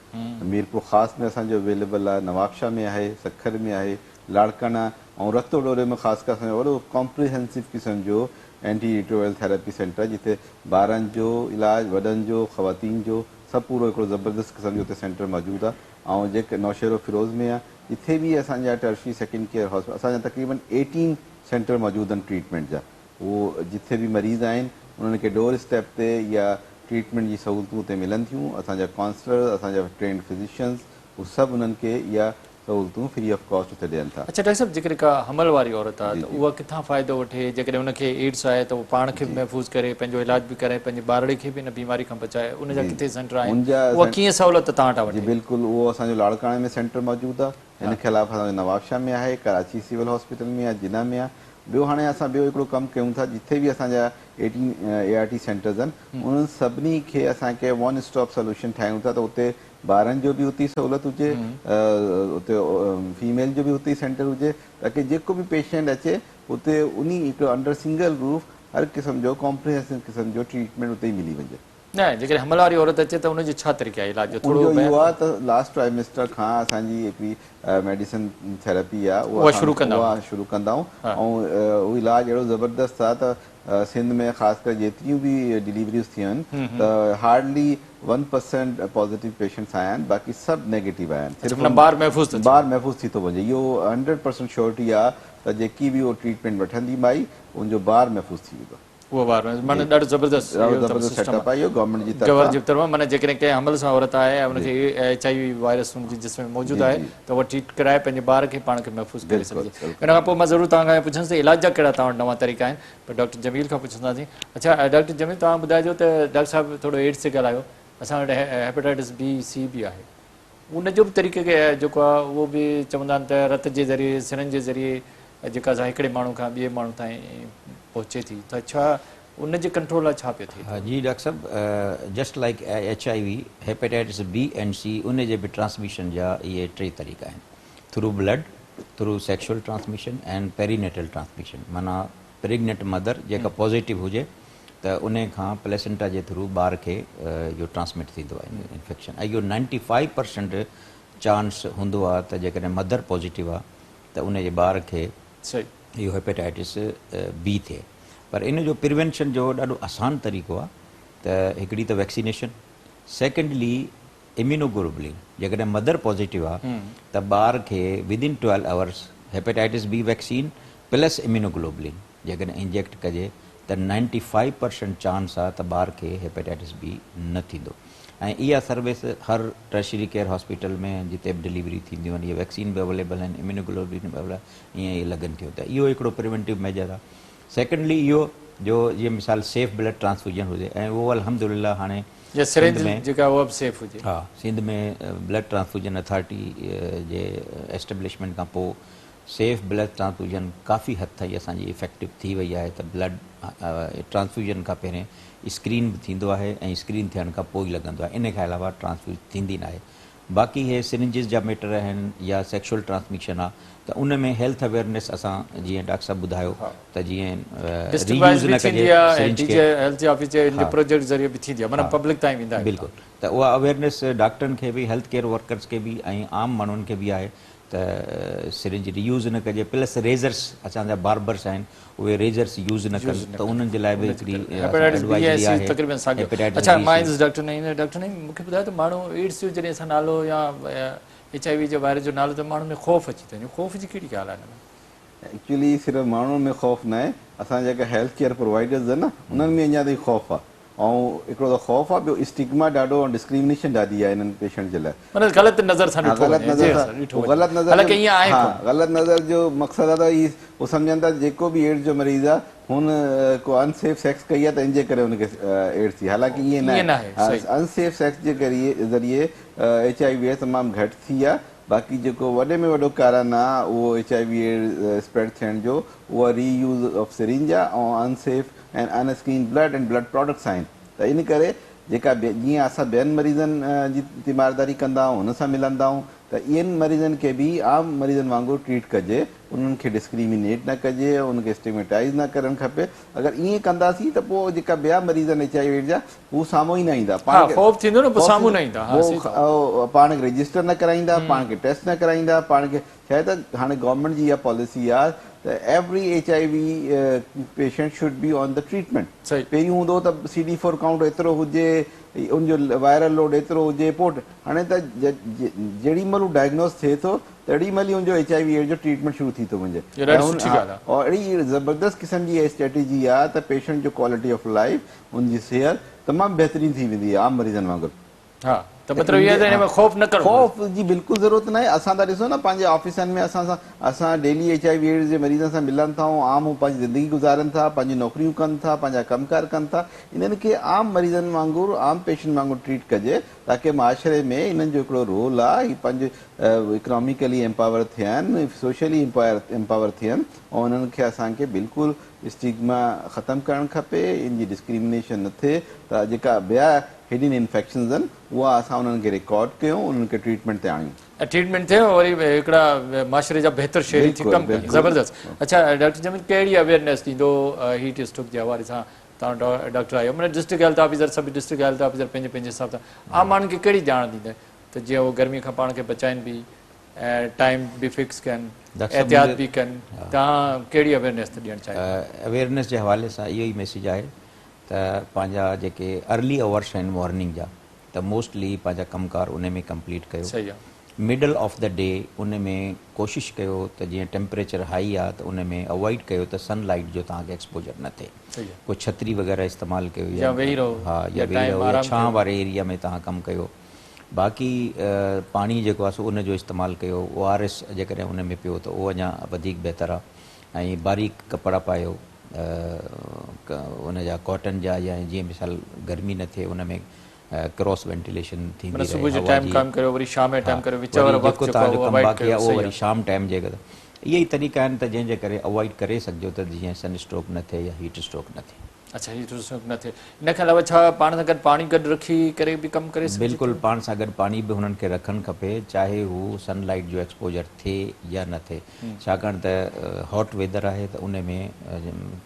ميرپور خاص ۾ اسان جو اويليبل آهي نوابشاهه ۾ آهي سکر ۾ آهي لاڙڪاڻا ۽ رتو ڏوري ۾ خاص ڪري اسان جو وڏو ڪمپريهنسو قسم جو اينٽي ريٽرووائرل ٿيراپي سينٽر آهي جتي ٻارن جو علاج وڏن جو خواتين جو سڀ پورو هڪڙو زبردست قسم جو اتي سينٽر موجود آهي ۽ جيڪ نوشهرو فيروز ۾ آهي جتي به اسان جا ٽرشري سيڪنڊ ڪيئر هاسپيٽل اسان جا تقريبن ايٽين سينٽر موجود آهن ٽريٽمينٽ جا اهو جٿي به مريض آهن انهن کي ڊور اسٽيپ تي يا ٽريٽمينٽ جي سهولتون اتي ملن ٿيون اسان جا ڪائونسلرز اسان جا ٽرينڊ فزيشنز هو سڀ انهن کي اها سهولتون فري آف ڪاسٽ اتي ڏين ٿا. اڇا ڊاڪٽر صاحب جيڪڏهن ڪا حمل واري عورت آهي ته اها ڪٿان فائدو وٺي جيڪڏهن ان کي ايڊس آهي ته اها پاڻ کي به محفوظ ڪري پنهنجو علاج به ڪرائي پنهنجي ٻارڙي کي به ان بيماري کان بچائي ان جا ڪٿي سينٽر آهن اها ڪيئن سهولت توهان وٽان جي وٺي. بلڪل اهو اسان جو لاڙڪاڻي ۾ سينٽر موجود آهي ان کي علاوه اسان جو نوابشاهه ۾ آهي ڪراچي سول هاسپيٽل ۾ آهي جناح ۾ آهي ٻيو هاڻي اسان ٻيو هڪڙو ڪم ڪيون ٿا جٿي به اسان جا ايٽين اي آر ٽي سينٽرز آهن انهن سڀني کي اسان هڪ ون اسٽاپ سوليوشن ٺاهيون ٿا ته اتي ٻارن جو به اتي ئي سهولت هجي اتي فيميل جو به اتي ئي سينٽر هجي تاڪي جيڪو به پيشنٽ اچي اتي انهي هڪڙو انڊر سنگل روف هر قسم جو ڪمپريهنسو قسم جو ٽريٽمينٽ اتي ئي ملي وڃي. نه جيڪڏهن حمل واري عورت اچي ته ان جو ڇا طريقي آهي علاج جو ان ٿورو جو بيان اهو آهي ڪريو. ته لاسٽ ٽرائمسٽر کان اسان جي هڪڙي ميڊيسن ٿيراپي آهي اها اها شروع ڪندا اها شروع ڪندا آهيون ۽ اهو علاج اهڙو زبردست آهي ته سنڌ ۾ خاص ڪري جيتريون به ڊليوريز ٿيون آهن ته Hardley one percent positive patients آيا آهن باقي سڀ نيگيٽو آيا آهن صرف معنيٰ ٻار محفوظ ٿو ٿي ٻار محفوظ ٿي ٿو وڃي اهو هنڊريڊ پرسينٽ شيورٽي آهي ته جيڪي به اهو ٽريٽمينٽ وٺندي مائي ان جو ٻار محفوظ ٿي ويندو. اهو وارو معنيٰ ڏاڍو زبردست ڏاڍو زبردست سيٽ اپ آهي اهو گورنمينٽ جي طرفان جي طرفان معنيٰ جيڪڏهن ڪنهن حمل سان عورت آهي ۽ ان کي ايڇ I V virus ان جي جسم ۾ موجود آهي ته اها ٽريٽ ڪرائي پنهنجي ٻار کي پاڻ کي محفوظ ڪري سگهجي. ان کان پوء مان ضرور توهان کان پڇندس ته علاج جا ڪهڙا توهان وٽ نوان طريقا آهن پر ڊاڪٽر جميل کان پڇنداسين. اڇا ڊاڪٽر جميل توهان ٻڌائجو ته ڊاڪٽر صاحب ٿورو ايڊز تي ڳالهايو اسان وٽ هيپاٽائٽس بي سي به آهي ان جو به طريقي جيڪو آهي اهو به چوندا آهن ته رت جي ذريعي سرن جي ذريعي جيڪا سا هڪڙي ماڻهو کان ٻئي ماڻهو تائين پهچي ٿي ته ڇا ان جي ڪنٽرول لاء ڇا پيو ٿئي؟ جي ڊاڪٽر صاحب just like H I V hepatitis B and C ان جي به ٽرانسميشن جا اهي ٽي طريقا آهن through blood through sexual transmission and perinatal transmission معنيٰ پريگننٽ مدر جيڪا پازيٽو هجي ته ان کان پليسنٽا جي ٿرو ٻار کي اهو ٽرانسمٽ ٿيندو آهي انفيڪشن ۽ اهو نائنٽي فائيو پرسنٽ چانس هوندو آهي ته جيڪڏهن مدر پازيٽو آهي ته ان جي ٻار کي اهو هيپيٽائٽس بي ٿئي پر ان جو پريونشن جو ڏاڍو آسان طريقو آهي ته هڪڙي ته ويڪسينيشن سيڪنڊلي اميونوگلوبلين جيڪڏهن مدر پازيٽو آهي ته ٻار کي within 12 hours hepatitis B vaccine plus immunoglobulin جيڪڏهن انجيڪٽ ڪجي ته نائنٽي فائيو پرسنٽ چانس آهي ته ٻار کي هيپيٽائٽس بي نه ٿيندو ۽ اها سروس هر ٽرشري ڪيئر هاسپيٽل ۾ جتي به ڊليوري ٿينديون آهن اهي ويڪسين به اويليبل آهن اميونوگلوبلين به اويليبل ائين اهي لڳن ٿيون ته اهو هڪڙو پريونٽو ميجر آهي سيڪنڊلي اهو جو جيئن مثال سيف بلڊ ٽرانسفيوزن هجي ۽ اهو الحمدلله هاڻي يا سرنج جيڪا اها به سيف هجي. ها سنڌ ۾ بلڊ ٽرانسفيوزن اٿارٽي جي ايسٽيبلشمينٽ کان پوء سيف بلڊ ٽرانسفيوزن ڪافي حد تائين اسان جي افيڪٽو ٿي وئي آهي ته بلڊ ٽرانسفيوزن کان پهرين اسڪرين به ٿيندو آهي ۽ اسڪرين ٿيڻ کان پوء ئي لڳندو آهي ان کان علاوه ٽرانسفيوز ٿيندي ناهي باقي هي سرنجز جا ميٽر آهن يا سيڪشوئل ٽرانسميشن آ ته ان ۾ هيلٿ اويئرنيس اسان جيئن ڊاڪٽر صاحب ٻڌايو ته جيئن ڊسٽرڪٽ وائز به ٿيندي آ ۽ ڊي جي هيلٿ جي آفيس جي ان پروجيڪٽ ذريعي به ٿيندي آ معنيٰ پبلڪ تائين ويندا آهيو بلڪل ته اها اويئرنيس ڊاڪٽرن کي به هيلٿ ڪيئر ورڪرز کي به ۽ عام ماڻهن کي به آهي ته سرنج ري يوز نه ڪجي پلس ريزرس اسان جا باربرس آهن اهي ريزرس يوز نه ڪن ته انهن جي لاء به هڪڙي هيپاٽائٽس بي ۽ سي تقريبن ساڳيو اڇا مان ايندس ڊاڪٽر نعيم ڊاڪٽر نعيم مونکي ٻڌايو ته ماڻهو ايڊز جو جڏهن اسان نالو يا ايڇ I V جي وائرس جو نالو ته ماڻهن ۾ خوف اچي ٿو وڃي خوف جي ڪهڙي ڳالهه آهي ان ۾ ايڪچولي صرف ماڻهن ۾ خوف ناهي اسان جيڪا هيلٿ ڪيئر پرووائيڊرز آهن نه انهن ۾ اڃا تائين خوف آهي ۽ هڪڙو ته خوف آهي ٻيو اسٽگما ڏاڍو ۽ ڊسڪريمنيشن ڏاڍي آهي انهن پيشنٽ جي لاء. معنيٰ غلط نظر سان ڏٺو وڃي جي سر ڏٺو وڃي حالانڪه ائين آهي ڪونه. غلط نظر جو مقصد آهي ته هي هو سمجهن ٿا جيڪو به ايڊز جو مريض آهي هن ڪو ان سيف سيڪس ڪئي آهي ته ان جي ڪري هن کي ايڊز ٿي حالانڪه ائين ناهي ان سيف سيڪس جي ذريعي ايڇ I V AIDS تمام گهٽ ٿي آهي باقي جيڪو وڏي ۾ وڏو ڪارڻ آهي اهو H I V AIDS spread ٿيڻ جو اهو ري يوز آف سرنج آهي ۽ unsafe ۽ unscreened blood ۽ blood products آهن ته ان ڪري جيڪا جيئن اسان ٻين مريضن جي تيمارداري ڪندا آهيون انهن سان ملندا آهيون ته انهن مريضن کي به عام مريضن وانگر ٽريٽ ڪجي انهن کي ڊسڪريمينيٽ نه ڪجي انهن کي اسٽگميٽائيز نه ڪرڻ کپي اگر ائين ڪنداسين ته پوء جيڪا ٻيا مريض آهن ايڇ I V AIDS جا هو سامهون ئي نه ايندا پاڻ کي خوف ٿيندو نه پوء سامهون نه ايندا پوء پاڻ کي رجسٽر نه ڪرائيندا پاڻ کي ٽيسٽ نه ڪرائيندا پاڻ کي ڇا آهي ته هاڻي گورنمينٽ جي اها پاليسي آهي ته every H I V patient should be on the treatment پهريون هوندو هو ته سي ڊي فور ڪائونٽ ايترو هجي ان جو وائرل لوڊ ايترو هجي پوء هاڻي ته جهڙي مهل هو ڊائگنوز ٿئي ٿو تهڙي مهل ئي ان جو ايڇ I V AIDS جو ٽريٽمينٽ شروع ٿي ٿو وڃي ۽ اهڙي زبردست قسم جي اها اسٽريٽجي آهي ته پيشنٽ جو ڪوالٽي آف لائف ان جي صحت تمام بهترين ٿي ويندي آهي عام مريضن وانگر. ها ته مطلب اهو آهي ته ان ۾ خوف نه ڪرڻ گهرجي. خوف جي بلڪل ضرورت ناهي اسان ته ڏسو نه پنهنجي آفيسن ۾ اسان سان اسان daily H I V AIDS جي مريضن سان ملن ٿا ۽ عام هو پنهنجي زندگي گذارن ٿا پنهنجون نوڪريون ڪن ٿا پنهنجا ڪم ڪار ڪن ٿا انهن کي عام مريضن وانگر عام پيشنٽ وانگر ٽريٽ ڪجي تاڪه معاشري ۾ انهن جو هڪڙو رول آهي هي پنهنجي اڪناميڪلي ايمپاور ٿين سوشلي ايمپاور ٿين ۽ انهن کي اسان کي بلڪل اسٽگما ختم ڪرڻ کپي ان جي ڊسڪريمنيشن نه ٿئي ته جيڪا ٻيا هڊن انفيڪشنز آهن اها اسان انهن کي رڪارڊ ڪيون انهن کي ٽريٽمينٽ تي آڻيون. ۽ ٽريٽمينٽ ٿئي وري هڪڙا معاشري جا بهتر شهري ٿي ڪم ڪن زبردست اڇا ڊاڪٽر جميل ڪهڙي اويئرنيس ڏيندو هيٽ اسٽروڪ جي حوالي سان توهان ڊاڪٽر آهيو معنيٰ ڊسٽرڪٽ هيلٿ آفيسر سڀ ڊسٽرڪٽ هيلٿ آفيسر پنهنجي پنهنجي حساب سان عام ماڻهن کي ڪهڙي ڄاڻ ڏيندا ته جيئن هو گرمي کان پاڻ کي بچائين به ۽ ٽائيم به فڪس ڪن احتياط به ڪن توهان ڪهڙي اويئرنيس ٿا ڏيڻ چاهيو اويئرنيس جي حوالي سان اهو ئي ميسيج آهي ته پنهنجا جيڪي ارلي اورس آهن مارننگ جا ته موسٽلي پنهنجا ڪم ڪار انهي ۾ ڪمپليٽ ڪيو صحيح آ. مڊل آف the D ان ۾ ڪوشش ڪيو ته جيئن ٽيمپريچر هائي آ ته ان ۾ اوائڊ ڪيو ته سن لائيٽ جو توهان کي ايڪسپوجر نه ٿئي. ڪو ڇتري وغيره استعمال ڪيو يا ويهي رهو ها يا ويهي رهو يا ڇانء واري ايريا ۾ توهان ڪم ڪيو. باقي پاڻي جيڪو آ سو ان جو استعمال ڪيو. او آر ايس جيڪڏهن ان ۾ پيو ته اهو اڃا وڌيڪ بهتر آ ۽ باريڪ ڪپڙا پايو ان جا ڪاٽن جا يا جيئن مثال گرمي نه ٿئي ان ۾ ڪراس وينٽيليشن ٿيندي رهي صبح جو ٽائيم ڪم ڪريو وري شام جو ٽائيم ڪريو وچ وارو وقت جيڪو آهي اهو ڪم باقي آهي اهو وري شام ٽائيم جي اهي ئي طريقا آهن ته جنهن جي ڪري اوائڊ ڪري سگهجو ته جيئن سن اسٽروڪ نه ٿئي يا هيٽ اسٽروڪ نه ٿئي. اڇا هيٽ اسٽروڪ نه ٿئي ان کان علاوه ڇا پاڻ سان گڏ پاڻي گڏ رکي ڪري به ڪم ڪري سگهجي ٿو؟ بلڪل پاڻ سان گڏ پاڻي به هنن کي رکڻ کپي چاهي هو سن لائيٽ جو ايڪسپوجر ٿئي يا نه ٿئي ڇاڪاڻ ته هاٽ ويدر آهي ته ان ۾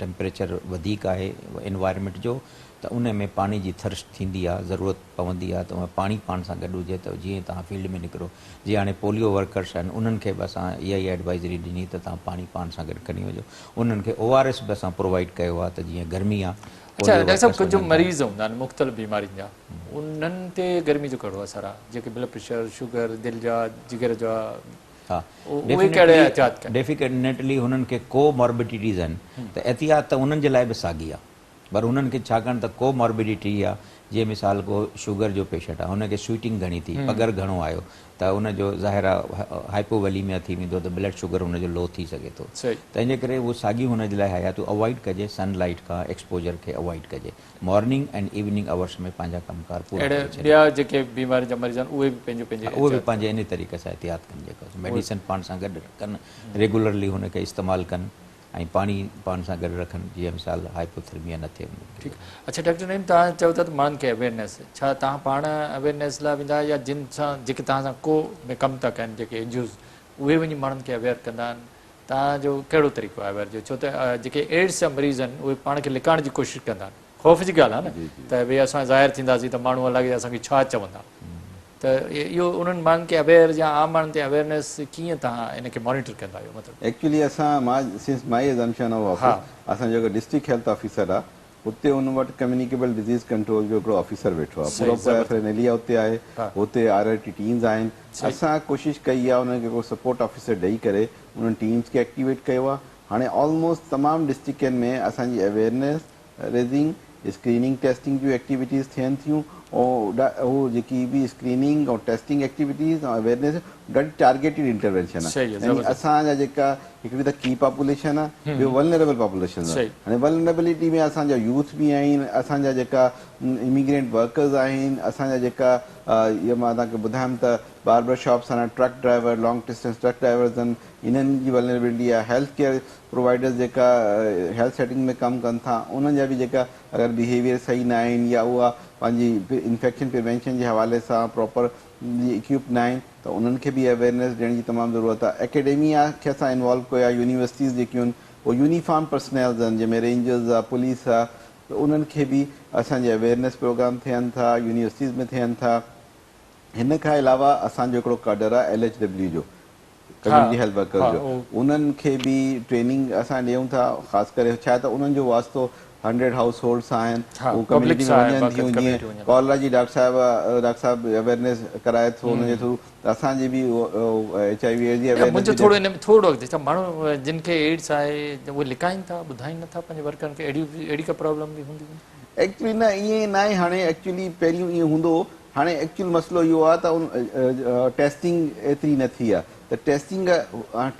ٽيمپريچر وڌيڪ آهي انوائرمينٽ جو ته ان ۾ پاڻي جي ٿرسٽ ٿيندي آ، ضرورت پوندي آ ته پاڻي پاڻ سان گڏ هجي ته جيئن توهان فيلڊ ۾ نڪرو. جيئن هاڻي پوليو ورڪرس آهن انهن کي به اسان اها ئي ايڊوائزري ڏني ته توهان پاڻي پاڻ سان گڏ کڻي وڃو. انهن کي او آر ايس به اسان پرووائيڊ ڪيو آ ته جيئن گرمي آ اڇا پوليو ڊاڪٽر صاحب ورڪرس ڪجهه وڃن ٿا. مريض هوندا آهن مختلف بيمارين جا انهن تي گرمي جو ڪهڙو اثر آ جيڪي بلڊ پريشر، شگر، دل جا، جگر جا ها اهي ڪهڙي احتياط ڪن؟ ڊيفينيٽلي هنن کي ڪو ماربڊٽيز آهن ته احتياط ته انهن جي لاء به ساڳي آ. پر انهن کي ڇاڪاڻ ته ڪو ماربڊٽي آ جيئن مثال ڪو شوگر جو پيشنٽ آ ان کي سوئيٽنگ گهڻي ٿي پگهر گهڻو آيو ته ان جو ظاهر آ هائپو ويليميا ٿي ويندو ته بلڊ شوگر ان جو لو ٿي سگهي ٿو تنهن جي ڪري اهو ساڳي هن جي لاء حياتيون اوائڊ ڪجي سن لائيٽ کان ايڪسپوجر کي اوائڊ ڪجي مارننگ اينڊ ايوننگ اورس ۾ پنهنجا ڪم ڪار پورا اهڙي ڪري ڇڏين. ٻيا جيڪي بيمارين جا مريض آهن اهي به پنهنجو پنهنجي اهي به احتياط پنهنجي انهي طريقي سان احتياط ڪن جيڪو ميڊيسن پاڻ سان گڏ رکن ريگولرلي هن کي استعمال ڪن ۽ پاڻي پاڻ سان گڏ رکن جيئن مثال هائپوٿرميا نه ٿئي انهن کي. ٺيڪ اڇا ڊاڪٽر نعيم توهان چئو ٿا ته ماڻهن کي اويئرنيس ڇا توهان پاڻ اويئرنيس لاء ويندا آهيو يا جن سان جيڪي توهان سان ڪو ۾ ڪم ٿا ڪن جيڪي اين جي اوز اهي وڃي ماڻهن کي اويئر ڪندا آهن توهان جو ڪهڙو طريقو آهي اويئر جو ڇو ته جيڪي ايڊز جا مريض آهن اهي پاڻ کي لڪائڻ جي ڪوشش ڪندا آهن خوف جي ڳالهه آهي نه ته ڀئي اسان ظاهر ٿينداسين ته ماڻهو الائي اسان کي ڇا چوندا ته اهو انهن ماڻهن کي اويئر يا عام ماڻهن تي اويئرنيس ڪيئن توهان ان کي مانيٽر ڪندا آهيو مطلب. ايڪچولي اسان مان سنس مائي ازمپشن آف آفيس اسان جو جيڪو ڊسٽرڪٽ هيلٿ آفيسر آ اتي ان وٽ ڪميونيڪيبل ڊزيز ڪنٽرول جو هڪڙو آفيسر ويٺو آ پورو پيرافرنيليا اتي آهي اتي آر آر ٽي ٽيمز آهن اسان ڪوشش ڪئي آ انهن کي ڪو سپورٽ آفيسر ڏئي ڪري انهن ٽيمز کي ايڪٽيويٽ ڪيو آ هاڻي آلموسٽ تمام ڊسٽرڪٽن ۾ اسان جي اويئرنيس ريزنگ، اسڪريننگ ٽيسٽنگ جون ايڪٽيوٽيز ٿين ٿيون ۽ اهو جيڪي به اسڪريننگ ۽ ٽيسٽنگ ايڪٽيوٽيز ۽ اويئرنيس ڏاڍي ٽارگيٽيڊ انٽروينشن آهي يعني اسان جا جيڪا هڪڙي ته ڪي پاپوليشن آهي ٻيو ولنريبل پاپوليشن آهي هاڻي ولنريبلٽي ۾ اسان جا يوٿ به آهن اسان جا جيڪا اميگرينٽ ورڪرز آهن اسان جا جيڪا اهي مان توهان کي ٻڌايم ته باربر شاپس وارا truck driver long distance truck drivers آهن انهن جي ولنريبلٽي آهي هيلٿ ڪيئر پرووائيڊرز جيڪا هيلٿ سيٽنگ ۾ ڪم ڪن ٿا انهن جا به جيڪا اگر بيهيويئر صحيح نه آهن يا اها پنهنجي انفيڪشن پريوينشن جي حوالي سان پراپر اڪيوپڊ نه آهن ته انهن کي به اويئرنيس ڏيڻ جي تمام ضرورت آهي اڪيڊميا کي اسان انوالو ڪيو آهي يونيورسٽيز جيڪيون آهن اهي يونيفارم پرسنلز آهن جنهن ۾ رينجرز آهي پوليس آهي ته انهن کي به اسان جي اويئرنيس پروگرام ٿين ٿا يونيورسٽيز ۾ ٿين ٿا هن کان علاوه اسان جو هڪڙو ڪاڊر آهي ايل ايڇ ڊبليو جو ڪميونٽي هيلٿ ورڪرز جو انهن کي به ٽريننگ اسان ڏيون ٿا خاص ڪري ڇا ته انهن جو واسطو هنڊريڊ هائوس هولڊ سان آهن هو ڪميونٽي ۾ وڃن ٿيون جيئن ڪالرا جي ڊاڪٽر صاحب ڊاڪٽر صاحب اويئرنيس ڪرائي ٿو ان جي ٿرو ته اسان جي به ايڇ I V AIDS جي اويئرنيس منهنجو ٿورو ان ۾ ٿورو اڳتي ڇا ماڻهو جن کي ايڊز آهي اهي لڪائين ٿا ٻڌائين نٿا پنهنجي ورڪرن کي اهڙي اهڙي ڪا پرابلم به هوندي هوندي ايڪچولي نه ائين ناهي هاڻي ايڪچولي پهريون ائين هوندو هو هاڻي ايڪچوئل مسئلو اهو آهي ته ان ٽيسٽنگ ايتري نه ٿي آهي ته ٽيسٽنگ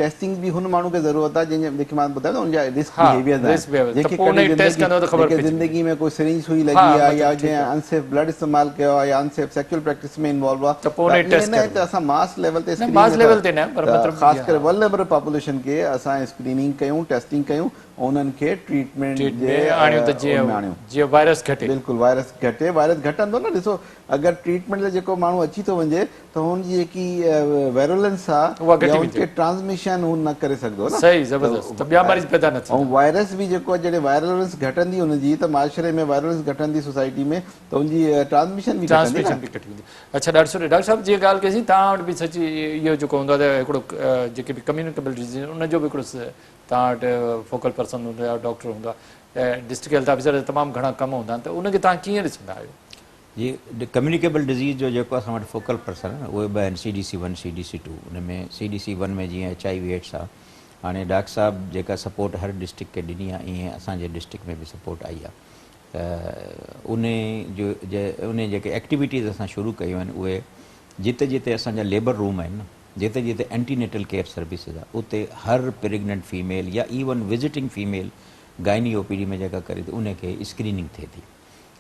ٽيسٽنگ به هن ماڻهو کي ضرورت آهي جنهن جي مان ٻڌايو نه ان جا رسڪ بيهيويئرز آهن جنهن کي ڪڏهن زندگي زندگي ۾ ڪوئي سرنج سئي لڳي آهي يا جنهن ان سيف بلڊ استعمال ڪيو آهي يا ان سيف سيڪچوئل پريڪٽس ۾ انوالو آهي ته ائين نه ته اسان ماس ليول تي اسڪريننگ خاص ڪري ولنريبل پاپوليشن کي اسان اسڪريننگ ڪيون ٽيسٽنگ ڪيون انهن کي ٽريٽمينٽ جي آڻيون ته جيئن جيئن وائرس گهٽي. بلڪل وائرس گهٽي وائرس گهٽندو نه ڏسو اگر ٽريٽمينٽ تي جيڪو ماڻهو اچي ٿو وڃي ته هن جي جيڪي ويرولنس آ اها گهٽي يا ان ويندي کي ٽرانسميشن هو نه ڪري سگهندو نه صحيح زبردست ته ٻيا مريض پيدا نه ۽ ٿيندا. وائرس به جيڪو جڏهن وائرولنس گهٽندي ان جي ته معاشري ۾ وائرولنس گهٽندي سوسائٽي ۾ ته ان جي ٽرانسميشن به گهٽندي نه. ٽرانسميشن به گهٽي ويندي. اڇا ڏاڍو سٺو ڊاڪٽر صاحب جيئن ڳالهه ڪئي سين توهان وٽ به سچي اهو جيڪو هوندو آهي ته هڪڙو جيڪي به ڪميونيڪيبل ڊزيز ان جو به هڪڙو توهان وٽ فوڪل پرسن هوندو يا ڊاڪٽر هوندو آهي ڊسٽرڪٽ هيلٿ آفيسر جا تمام گهڻا ڪم هوندا آهن ته ان کي توهان ڪيئن ڏسندا آهيو؟ جي ڪميونيڪيبل ڊزيز جو جيڪو اسان وٽ فوڪل پرسن آهن اهي ٻه آهن C D C one C D C two ان ۾ سي ڊي سي ون ۾ جيئن ايڇ I V AIDS آهي هاڻي ڊاڪٽر صاحب جيڪا سپورٽ هر ڊسٽرڪٽ کي ڏني آهي ائين اسان جي ڊسٽرڪٽ ۾ به سپورٽ آئي آهي ته ان جو ان جيڪي ايڪٽيويٽيز اسان شروع ڪيون آهن اهي جتي جتي اسان جا ليبر روم آهن نه جتي جتي اينٽي نيٽل ڪيئر سروسز آهي اتي هر پريگننٽ فيميل يا even visiting female gynae O P D ۾ جيڪا ڪري ٿي ان کي اسڪريننگ ٿئي ٿي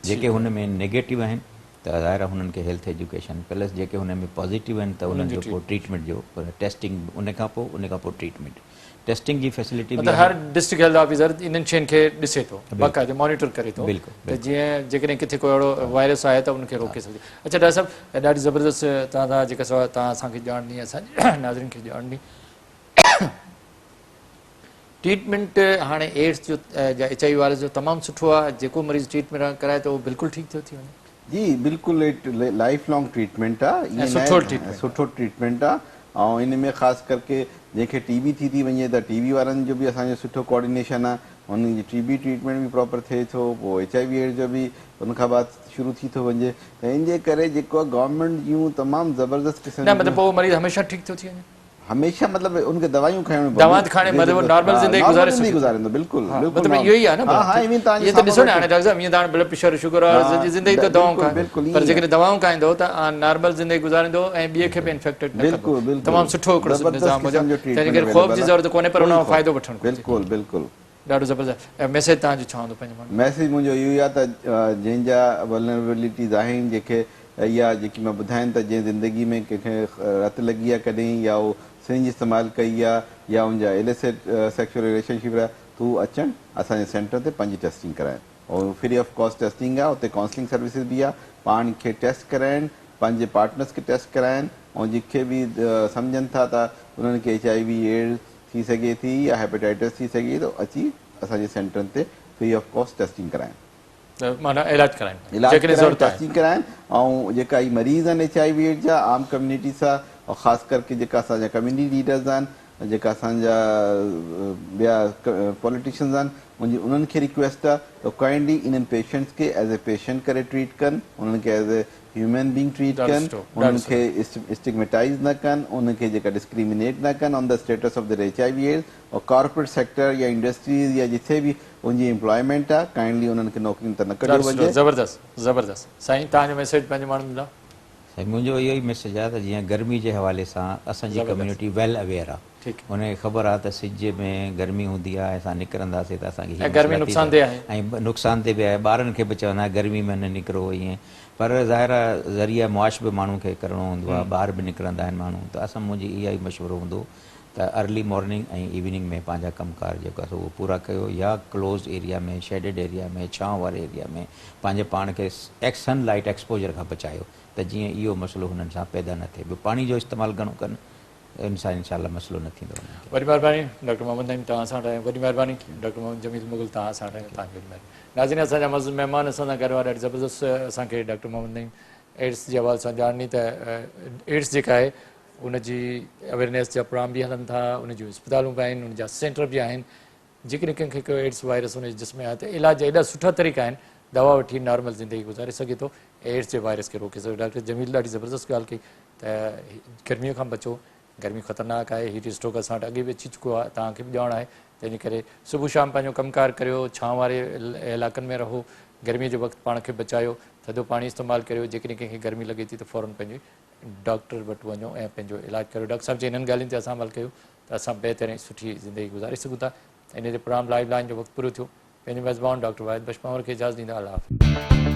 جيڪي هن ۾ نيگيٽو آهن ته ظاهر آهي هنن کي هيلٿ ايجوڪيشن پلس جيڪي هن ۾ پازيٽو آهن ته انهن جو پوء ٽريٽمينٽ جو ٽيسٽنگ ان کان پوء ان کان پوء ٽريٽمينٽ ٽيسٽنگ جي فيسلٽي به مطلب هر ڊسٽرڪٽ هيلٿ آفيسر انهن شين کي ڏسي ٿو باقاعده مانيٽر ڪري ٿو ته جيئن جيڪڏهن ڪٿي ڪو اهڙو وائرس آهي ته ان کي روڪي سگهجي. اڇا ڊاڪٽر صاحب ڏاڍي زبردست توهان سان جيڪا سو توهان اسان کي ڄاڻ ڏني اسان جي ناظرين کي ڄاڻ ڏني. ٽريٽمينٽ هاڻي ايڊز جو يا ايڇ I V virus جو تمام سٺو آهي جيڪو مريض ٽريٽمينٽ ڪرائي ته اهو بلڪل ٺيڪ ٿيو ٿي وڃي. جي بلڪل لائف لانگ ٽريٽمينٽ آ ائين ناهي سٺو ٽريٽمينٽ آ ۽ ان ۾ خاص ڪرڪي جنهن کي ٽي بي ٿي ٿي وڃي ته ٽي بي وارن جو به اسان جو سٺو ڪوآرڊينيشن آ انهن جي ٽي بي ٽريٽمينٽ به پراپر ٿئي ٿو پوء ايڇ I V AIDS جو به ان کان بعد شروع ٿي ٿو وڃي ته ان جي ڪري جيڪو آ گورنمينٽ جون تمام زبردست قسم نه مطلب پوء مريض هميشه ٺيڪ ٿيو ٿي وڃي. هميشه مطلب ان کي دوائيون کائڻيون پونديون. دوائن کائڻ مطلب نارمل زندگي گذاري سگهي ٿو. گذاريندو بلڪل بلڪل مطلب اهو ئي آهي نه ها ها ايون توهان جي ته ڏسو نه هاڻي ڊاڪٽر صاحب ائين ته هاڻي بلڊ پريشر شگر آهي سڄي زندگي ته دوائون کائي پر جيڪڏهن دوائون کائيندو ته نارمل زندگي گذاريندو ۽ ٻئي کي به انفيڪٽيڊ نه ڪندو تمام سٺو هڪڙو نظام هجي تنهن ڪري خوف جي ضرورت ڪونهي پر ان مان فائدو وٺڻ گهرجي. بلڪل بلڪل. ڏاڍو زبردست ۽ ميسيج توهان جو ڇا هوندو پنهنجي ماڻهن کي؟ ميسيج منهنجو اهو ئي آهي ته جنهن جا Vulnerabilities آهن جنهن کي يا جيڪي مان ٻڌاين ته جنهن زندگي ۾ ڪنهن کي رت لڳي آهي ڪڏهن يا هو سرنج استعمال ڪئي آهي يا ان جا Illicit Sexual Relationship رهيا ته هو اچن اسان جي سينٽر تي پنهنجي ٽيسٽنگ ڪرائن ۽ فري آف ڪاسٽ ٽيسٽنگ آهي اتي ڪائونسلنگ سروسز به آهي پاڻ کي ٽيسٽ ڪرائن پنهنجي پارٽنرز کي ٽيسٽ ڪرائن ۽ جنهن کي به سمجهن ٿا ته انهن کي ايڇ I V AIDS ٿي سگهي ٿي يا هيپاٽائٽس ٿي سگهي ٿو اچي اسان جي سينٽرن تي فري آف ڪاسٽ ٽيسٽنگ ڪرائن. معنيٰ علاج ڪرائن علاج ڪرائن ٽيسٽنگ ڪرائن ۽ جيڪا هي مريض آهن ايڇ I V AIDS جا عام ڪميونٽي سان ۽ خاص ڪرڪي جيڪا اسان جا ڪميونٽي ليڊرز آهن جيڪا اسان جا ٻيا پوليٽيشنز آهن منهنجي انهن کي ريڪويسٽ آهي ته ڪائنڊلي انهن پيشنٽس کي ايز اي پيشنٽ ڪري ٽريٽ ڪن انهن کي as a human being treat ڪن انهن کي اسٽگميٽائيز نه ڪن انهن کي جيڪا ڊسڪريمينيٽ نه ڪن on the status of their H I V AIDS اور ڪارپوريٽ سيڪٽر يا انڊسٽريز يا جٿي به ان جي امپلائمينٽ آ ڪائنڊلي انهن کي نوڪرين تان نه ڪڍيو وڃي. زبردست زبردست سائين توهان جو ميسيج پنهنجي ماڻهن لاء. سائين منهنجو اهو ئي ميسيج آهي ته جيئن گرمي جي حوالي سان اسان جي ڪميونٽي ويل اويئر آهي ان کي خبر آهي ته سج ۾ گرمي هوندي آهي اسان نڪرنداسين ته اسان کي هي گرمي نقصان ده آهي ۽ نقصان ده به آهي ٻارن کي به چوندا آهن گرمي ۾ نه نڪرو ائين پر ظاهر آهي ذريعه معاش به ماڻهو کي ڪرڻو هوندو آهي ٻاهر به نڪرندا آهن ماڻهو ته اسان منهنجي اها ئي مشورو هوندو ته ارلي مارننگ ۽ ايوننگ ۾ پنهنجا ڪم ڪار جيڪو آهي سو اهو پورا ڪيو يا ڪلوزڊ ايريا ۾ شيڊڊ ايريا ۾ ڇانو واري ايريا ۾ پنهنجي پاڻ کي سن لائيٽ ايڪسپوجر کان بچايو ته جيئن اهو مسئلو هنن سان پيدا نه ٿئي ٻيو پاڻي جو استعمال گهڻو ڪن ان سان انشاء الله مسئلو نه ٿيندو انهن کي. وڏي مهرباني ڊاڪٽر محمد نعيم توهان اسان وٽ آيا وڏي مهرباني ڊاڪٽر محمد جميل مغل توهان اسان وٽ آيا توهان جي وڏي مهرباني ناظرين اسان جا معزز مهمان اسان سان گڏ هئا ڏاڍي زبردست اسان کي ڊاڪٽر محمد نعيم ايڊز جي حوالي سان ڄاڻ ڏني ته ايڊز جيڪا آهي ان جي اويرنيس جا پروگرام به هلن ٿا ان جون اسپتالون به آهن ان جا سينٽر به آهن جيڪڏهن ڪنهن کي ڪو ايڊز وائرس ان جي جسم ۾ آهي ته علاج جا ايڏا سٺا طريقا آهن دوا وٺي نارمل زندگي گذاري سگهي ٿو ايڊز جي وائرس کي روڪي سگهي ٿو ڊاڪٽر جميل ڏاڍي زبردست ڳالهه ڪئي ته گرمي کان بچو گرمي خطرناڪ آهي هيٽ اسٽروڪ اسان وٽ اڳي به اچي چڪو آهي توهان کي به ڄاڻ آهي تنهن جي ڪري صبح شام پنهنجو ڪم ڪار ڪريو ڇانو واري علائقن ۾ رهو گرمي جي وقت پاڻ کي بچايو ٿڌو پاڻي استعمال ڪريو جيڪڏهن ڪنهن کي گرمي لڳي ٿي ته فورن پنهنجي ڊاڪٽر وٽ وڃو ۽ پنهنجو علاج ڪريو ڊاڪٽر صاحب جي انهن ڳالهين تي اسان عمل ڪيو ته اسان بهتر ۽ سٺي زندگي گذاري سگهون ٿا ان تي پروگرام لائيو لائين جو وقت پورو ٿيو پنهنجي ميزبان ڊاڪٽر واحد بخش پنهور کي اجازت ڏيندا الله حافظ.